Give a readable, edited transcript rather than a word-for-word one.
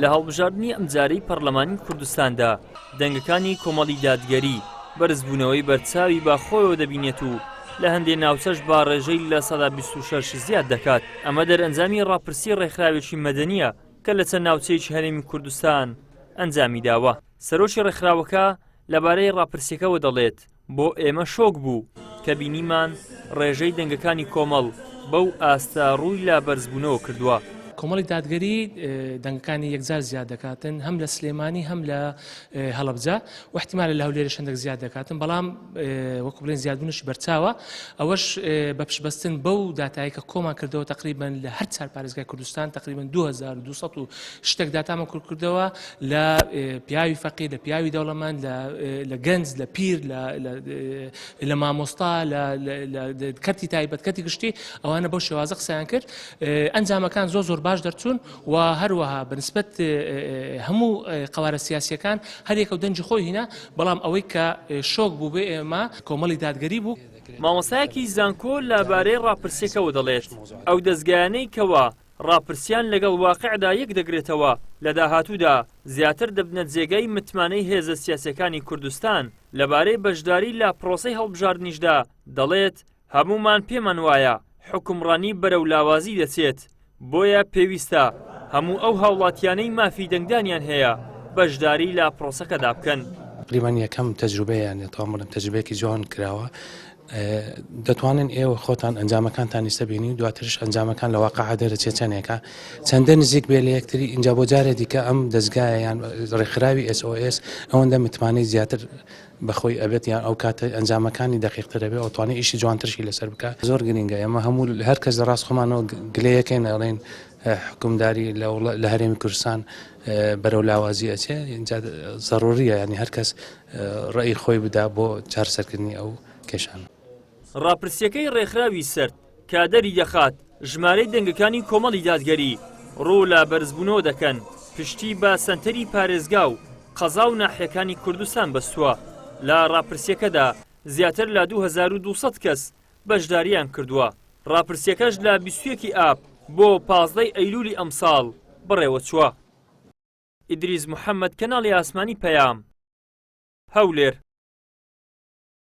لە هەڵبژاردنی ئەمجارەی پەڕلەمانی کوردستاندا دەنگەکانی کۆمەڵی دادگەری بەرزبوونەوەی بەرچاوی بە خۆیەوە دەبینێت و لە هەندێ ناوچەش بە ڕێژەی 26% زیاد دەکات. ئەمە دەرئەنجامی ڕاپرسی ڕێکخراوێکی مەدەنییە کە لە چەند ناوچەیەکی هەرێمی کوردستان ئەنجامی داوە. سەرۆکی ڕێکخراوەکە لەبارەی ڕاپرسیەکەوە دەڵێت، بۆ ئێمە شۆک بوو کە بینیمان ڕێژەی دەنگەکانی کۆمەڵ بەو ئاستە ڕووی لە بەرزبوونەوە کردووە. کۆمەڵی دادگەری دەنگەکانی یەکجار زیاد دەکاتن هەم لە سلێمانی هەم لە هەڵەبجە و احتیمالە لە هەولێرش هەندێک زیاد دەکاتن بەڵام وەکو بڵێن زیادبوونیشی بەرچاوە ئەوەش بە پشتبەستن بەو داتایە کە کۆمان کردەوە تقریبا لە هەر چار پارێزگای کوردستان تقریبا 2200 و شتێک داتامان کورد کردەوە لە پیاوی فەقیر لە پیاوی دەوڵەمەند لە گەنج لە پیر لە مامۆستا لە کەرتی تایبەت کەرتی گشتی ئەوانە بەو شێوازە قسەیان کرد ئەنجامەکان زۆر زۆر باش دەرچوون و هەروەها بەنسبەت هەموو قەوارە سیاسیەکان هەریەکە و دەنگی خۆی هینا بەڵام ئەوەی کە شۆک بوو بێ ئێمە کۆمەڵی دادگەری بوو. مامۆستایەکی زانکۆ لەبارەی ڕاپرسیەکەوە دەڵێت، ئەو دەزگایانەی کەوا ڕاپرسیان لەگەڵ واقعدا یەک دەگرێتەوە، لە داهاتوودا زیاتر دەبنە جێگای متمانەی هێزە سیاسیەکانی کوردستان، لەبارەی بەشداری لە پرۆسەی هەڵبژاردنیشدا دەڵێت، هەموومان پێمان وایە حوکمڕانی بەرەو لاوازی دەچێت، بۆیە پێویستە هەموو ئەو هاوڵاتیانەی مافی دەنگدانیان هەیە بەشداری لە پرۆسەکەدا بکەن. تەقریبەن یەکەم تەجروبەیە یان دەتوانم بڵێم تەجروبەیەکی جوان کراوە دەتوانن ئێوە خۆتان ئەنجامەکانتان ئیستا بینی و دواترش ئەنجامەکان لە واقع دەرەچێت چەندێکە چەندە نزیک بێ لە یەکتری اینجا بۆ جارێ دیکە ئەم دەزگایە یان ڕێکخراوی SOS ئەوەندە متمانەی زیاتر بەخۆی ئەبێت یان ئەو کاتە ئەنجامەکانی دەقیقتر ئەبێ ئەتوانێ ئیشی جوانترشی لەسەر بکا زۆر گرینگە ئێمە هەموو هەر کەس لە ڕاست خۆمانەوە گلەیەکەین ئەڵێن حکومداری لە هەرێمی کوردستان بەرەو لاوازی ئەچێ اینجا زەڕوریە ینی هەر کەس ڕێی خۆی بدا بۆ چارەسەرکردنی ئەو کێشانە. ڕاپرسیەکەی ڕێکخراوی سەرد کە دەری دەخات ژمارەی دەنگەکانی کۆمەڵی دادگەری ڕوو لە بەرزبوونەوە دەکەن، پشتی بە سەنتەری پارێزگا و قەزا و ناحیەکانی کوردستان بەستووە، لە ڕاپرسیەکەدا زیاتر لە 2200 کەس بەشدارییان کردووە، ڕاپرسیەکەش لە 21 ی ئاب بۆ 15 ی ئەیلولی ئەمساڵ بەڕێوەچووە. ئیدریس محەمەد، کەناڵی ئاسمانی پەیام، هەولێر.